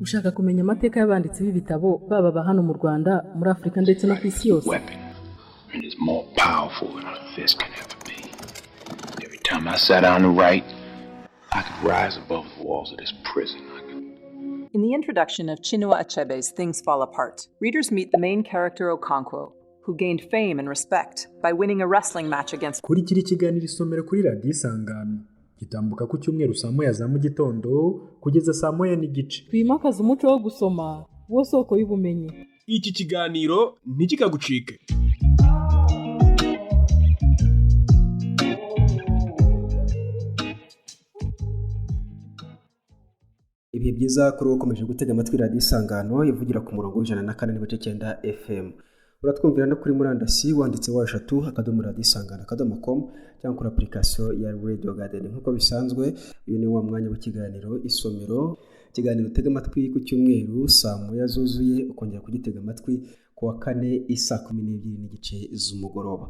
Ushaka kumenya amateka y'abanditsi b'ibitabo, baba aba hano mu Rwanda, muri Afurika ndetse no ku isi yose? Weapon and is more powerful than a fist can ever be. Every time I sat down to write, I could rise above the walls of this prison. I could In the introduction of Chinua Achebe's Things Fall Apart, readers meet the main character Okonkwo, who gained fame and respect by winning a wrestling match against Kurikira ikiganiro Isomero kuri Radiyo Isangano. Gitambuka ku cyumweru saa 1 za mu gitondo kugeza saa 1:30. Twimakaze umuco wo gusoma, wo soko y'ubumenyi. Iki kiganiro ntikikagucike. Ibihe byiza kuri wowe ukomeje gutega amatwi Radiyo Isangano ivugira ku murongo wa 104.9 FM. Uratwumvira no kuri murandasi wanditse www.radioisangano.com cyangwa kuri application ya Radio Garden. Nk'uko bisanzwe, uyu ni wa mwanya w'ikiganiro Isomero, ikiganiro utega amatwi ku cyumweru saa 1 zuzuye, ukongera kugitega amatwi ku wa kane isaa 12:30 z'umugoroba.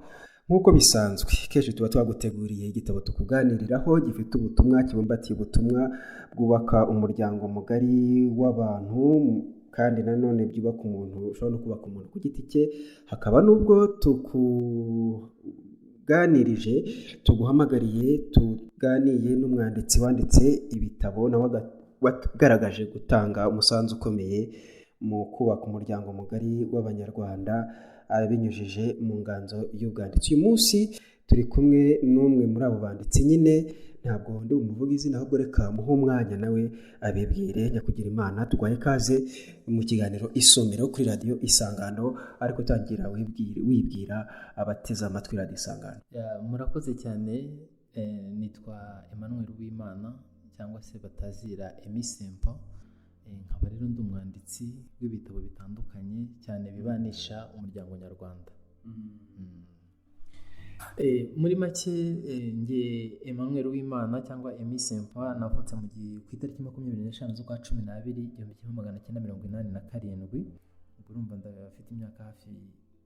Nk'uko bisanzwe, kenshi tuba twaguteguriye igitabo tukuganiriraho gifite ubutumwa, kibumbatiye ubutumwa bwubaka umuryango mugari w'abantu, kandi nanone byubaka umuntu, ushobora no kubaka umuntu ku giti cye. Hakaba n'ubwo tukuganirije, tuguhamagariye, tuganiye n'umwanditsi wanditse ibitabo, nawe wagaragaje gutanga umusanzu ukomeye mu kubaka umuryango mugari w'Abanyarwanda abinyujije mu nganzo y'ubwanditsi. Uyu munsi turi kumwe n'umwe muri abo banditsi nyine, ntabwo ndi bumuvuge izina, ahubwo reka muhe umwanya nawe abibwire. Nyakugira Imana, tuguhaye ikaze mu kiganiro Isomero kuri Radiyo Isangano, ariko tangira wibwira abateze amatwi Radiyo Isangano. Murakoze cyane. Nitwa Emmanuel Uwimana cyangwa se batazira Emmy Sempa. Nkaba rero ndi umwanditsi w'ibitabo bitandukanye cyane bibanisha umuryango nyarwanda. Muri make, nge Emmanuel Uwimana cyangwa Emmy Sempa navutse mu gihe ku itariki 25 z'ukwa 12 1987. Ubwo urumva ndafite imyaka hafi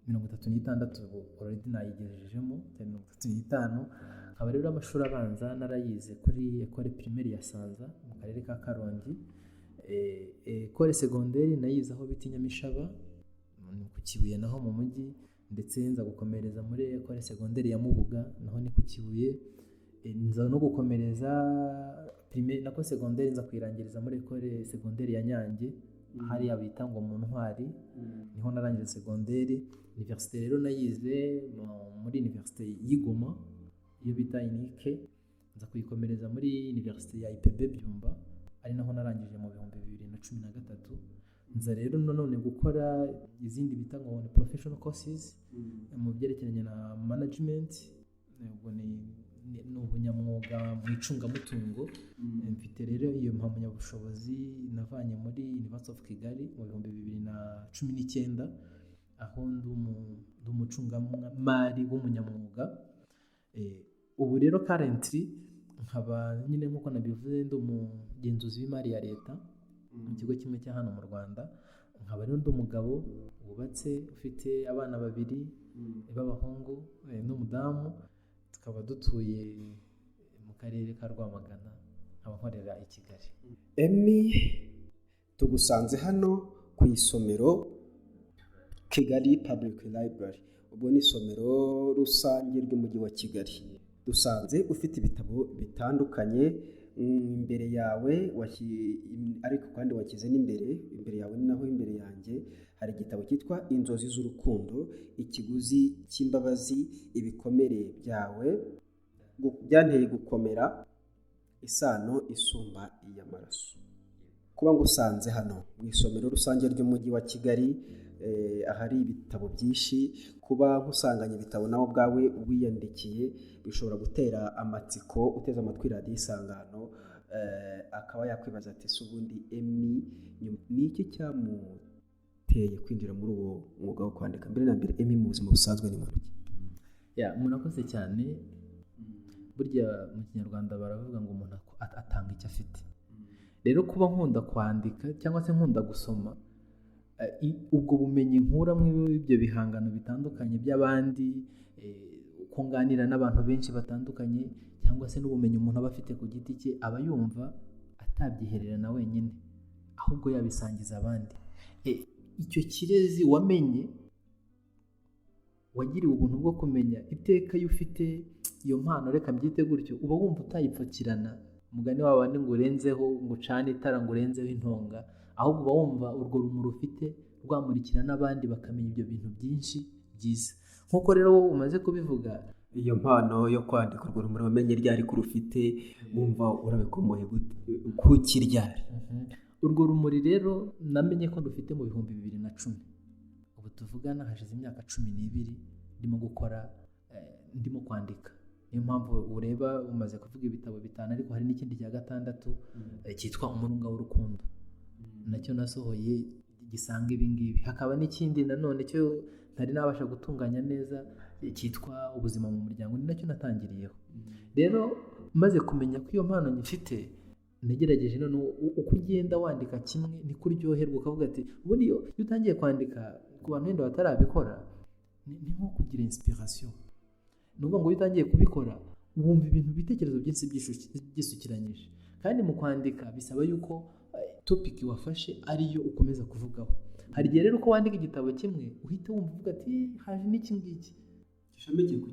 36, ubu already nayigejejemo, 35. Nkaba rero amashuri abanza narayize kuri Ecole Primaire ya Sanza mu karere ka Karongi. Ecole secondaire nayize aho bita i Nyamishaba, ni ku Kibuye naho mu mujyi, ndetse nza gukomereza muri Ecole secondaire ya Mubuga naho ni ku Kibuye. Nza no gukomereza primaire nako secondaire, nza kuyirangiriza muri Ecole secondaire ya Nyange, hariya bita ngo mu Ntwari, niho narangije secondaire. Université rero nayize muri Université y'i Goma iyo bita Unike, nza kuyikomereza muri Université ya IPB Byumba, ari naho narangije mu 2013. Nza rero nanone gukora izindi bita ngo ni professional courses mu byerekeranye na management, ubwo ni ubunyamwuga mu icungamutungo. Mfite rero iyo mpamyabushobozi navanye muri University of Kigali mu 2019, aho ndi umucungamari w'umunyamwuga. Ubu rero currently nkaba nyine nk'uko nabivuze ndi umugenzuzi w'imari ya leta mu kigo kimwe cya hano mu Rwanda. Nkaba rero ndi umugabo wubatse, ufite abana babiri b'abahungu n'umudamu, tukaba dutuye mu karere ka Rwamagana, nkaba nkorera i Kigali. Emmy, tugusanze hano ku isomero Kigali Public Library, ubwo ni isomero rusange ry'umujyi wa Kigali. Dusanze ufite ibitabo bitandukanye imbere yawe, ariko kandi washyize n'imbere, imbere yawe ni naho imbere yanjye hari igitabo cyitwa Inzozi z'Urukundo, Ikiguzi cy'Imbabazi, Ibikomere byawe byanteye gukomera, Isano isumba iy'amaraso. Kuba ngusanze hano mu isomero rusange ry'umujyi wa Kigali, ahari ibitabo byinshi, kuba nkusanganya ibitabo nawe ubwawe wiyandikiye bishobora gutera amatsiko uteze amatwi Radiyo Isangano, akaba yakwibaza ati ese ubundi Emmy ni iki cyamuteye kwinjira muri uwo mwuga wo kwandika? Mbere na mbere, Emmy mu buzima busanzwe ni muntu ki? Murakoze cyane. Burya mu Kinyarwanda baravuga ngo umuntu atanga icyo afite. Rero kuba nkunda kwandika cyangwa se nkunda gusoma, ubwo bumenyi nkura muri ibyo bihangano bitandukanye by'abandi, uko nganira n'abantu benshi batandukanye, cyangwa se n'ubumenyi umuntu aba afite ku giti cye, aba yumva atabyihererana wenyine, ahubwo yabisangiza abandi. Icyo kirezi wamenye, wagiriwe ubuntu bwo kumenya, iteka iyo ufite iyo mpano, reka mbyite gutyo, uba wumva utayipfukirana, umugani wawe wandi ngo urenzeho, ngo ucane itara, ngo urenzeho intonga, ahubwo uba wumva urwo rumuri ufite rwamurikira n'abandi bakamenya ibyo bintu byinshi byiza. Nk'uko rero wowe umaze kubivuga, iyo mpano yo kwandika, urwo rumuri wamenye ryari ko urufite, wumva urabikomoye gute, kuki ryari? Urwo rumuri rero namenye ko rufite mu 2010. Ubu tuvugana hashize imyaka 12 ndimo gukora, ndimo kwandika. Niyo mpamvu ureba umaze kuvuga ibitabo 5, ariko hari n'ikindi cya 6 cyitwa Umurunga w'Urukundo, nacyo nasohoye gisanga ibi ngibi. Hakaba n'ikindi nanone cyo ntari nabasha gutunganya neza, cyitwa Ubuzima mu Muryango, ni nacyo natangiriyeho. Rero maze kumenya ko iyo mpano nyifite, nagerageje none uko ugenda wandika kimwe niko uryoherwa, ukavuga ati ubundi iyo utangiye kwandika, ku bantu wenda batarabikora, ni nko kugira inspiration. Ni ukuvuga ngo iyo utangiye kubikora wumva ibintu, ibitekerezo byinshi byisukiranyije, kandi mu kwandika bisaba yuko topic wafashe ariyo ukomeza kuvugaho. Hari igihe rero uko wandika igitabo kimwe uhita wumva uvuga ati haje n'iki ngiki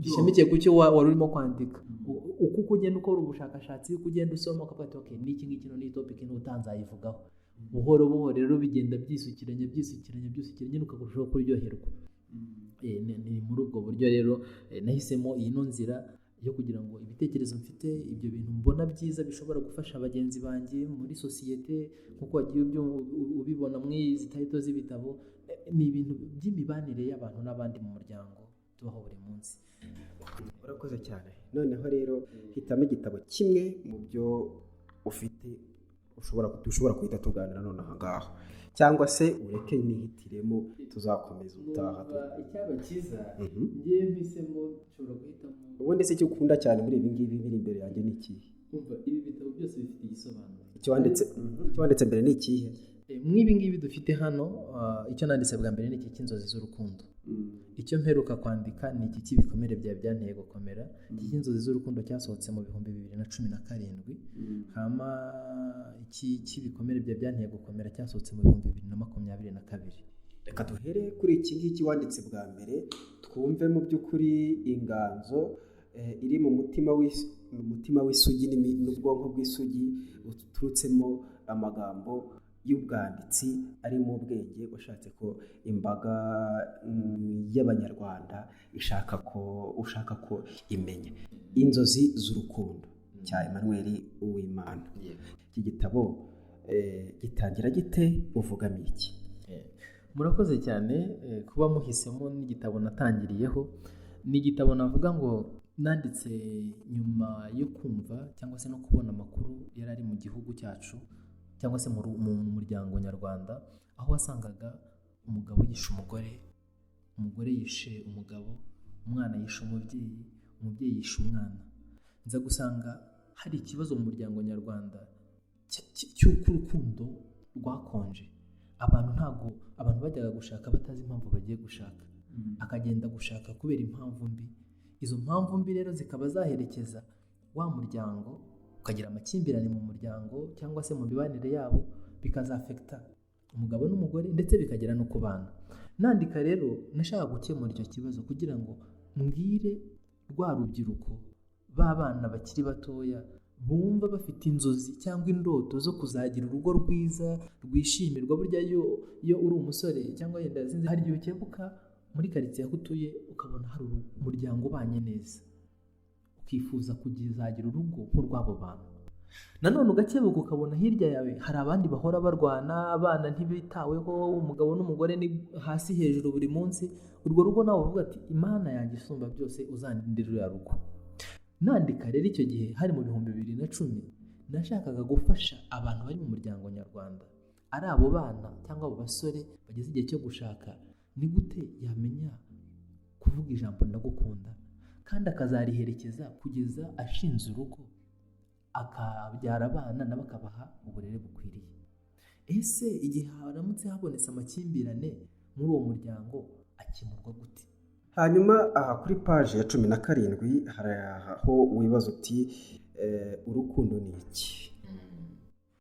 gishamikiye ku cyo wari urimo kwandika. Uko ugenda ukora ubushakashatsi, uko ugenda usoma, ukavuga ati okay, n'iki ngiki ni topic n'utanzayivugaho. Buhoro buhoro rero bigenda byisukiranya, byisukiranya, byisukiranya, ukarushaho kuryoherwa. Ni muri ubwo buryo rero nahisemo iyi nzira yo kugira ngo ibitekerezo mfite, ibyo bintu mbona byiza bishobora gufasha bagenzi banjye muri sosiyete, nk'uko wagiye ubibona muri izi title z'ibitabo, ni ibintu by'imibanire y'abantu n'abandi mu muryango tubaho buri munsi. Urakoze cyane. Noneho rero hitamo igitabo kimwe mu byo ufite dushobora guhita tuganira nonaha ngaho, cyangwa se ureke nihitiremo, tuzakomeza utaha. Icyaba cyiza ngewe mpisemo, nshobora guhitamo. Ubundi se icyo ukunda cyane muri ibi ngibi biri imbere yanjye ni ikihe? Umva, ibi bitabo byose bifite igisobanuro. Icyo wanditse mbere ni ikihe? Mw'ibi ngibi dufite hano, icyo nanditse bwa mbere ni iki cy'Inzozi z'Urukundo. Icyo mperuka kwandika ni iki cy'ibikomere byawe byanteye gukomera. Iki cy'Inzozi z'Urukundo cyasohotse mu 2017, hama iki cy'ibikomere byawe byanteye gukomera cyasohotse mu 2022. Reka duhere kuri iki ngiki wanditse bwa mbere, twumve mu by'ukuri inganzo iri mu mutima w'isugi n'ubwonko bw'isugi buturutsemo amagambo y'ubwanditsi ari mu bwenge washatse ko imbaga y'Abanyarwanda ishaka ko ushaka ko imenya. Inzozi z'Urukundo cya Emmanuel Uwimana, iki gitabo gitangira gite, uvugamo iki? Murakoze cyane kuba muhisemo n'igitabo natangiriyeho. Ni igitabo navuga ngo nanditse nyuma yo kumva cyangwa se no kubona amakuru yari ari mu gihugu cyacu, cyangwa se mu muryango nyarwanda, aho wasangaga umugabo yishe umugore, umugore yishe umugabo, umwana yishe umubyeyi, umubyeyi yishe umwana. Nza gusanga hari ikibazo mu muryango nyarwanda cy'uko urukundo rwakonje. Abantu ntabwo, abantu bajyaga gushaka batazi impamvu bagiye gushaka, akagenda gushaka kubera impamvu mbi. Izo mpamvu mbi rero zikaba zaherekeza wa muryango, ukagira amakimbirane mu muryango cyangwa se mu mibanire yabo, bikazafekita umugabo n'umugore, ndetse bikagera no ku bana. Nandika rero nashaka gukemura icyo kibazo kugira ngo mbwire rwa rubyiruko, b'abana bakiri batoya bumva bafite inzozi cyangwa indoto zo kuzagira urugo rwiza rwishimirwa. Burya iyo uri umusore cyangwa yenda hari igihe ukebuka muri karitsiye aho utuye, ukabona hari umuryango ubanye neza, ukifuza kuzagira urugo nk'urw'abo bantu. Nanone ugakebuka ukabona hirya yawe hari abandi bahora barwana, abana ntibitaweho, umugabo n'umugore ni hasi hejuru buri munsi. Urwo rugo nawe uvuga ati Imana yanjye isumba byose uzandindire ruriya rugo. Nandika rero icyo gihe hari mu 2010, nashakaga gufasha abantu bari mu muryango nyarwanda, ari abo bana cyangwa abo basore bageze igihe cyo gushaka, ni gute yamenya kuvuga ijambo ndagukunda, kandi akazariherekeza kugeza ashinze urugo, akabyara abana nabo akabaha uburere bukwiriye. Ese igihe haramutse habonetse amakimbirane muri uwo muryango akemurwa gute? Hanyuma aha kuri paji ya 17 hari aho wibaza uti urukundo ni iki?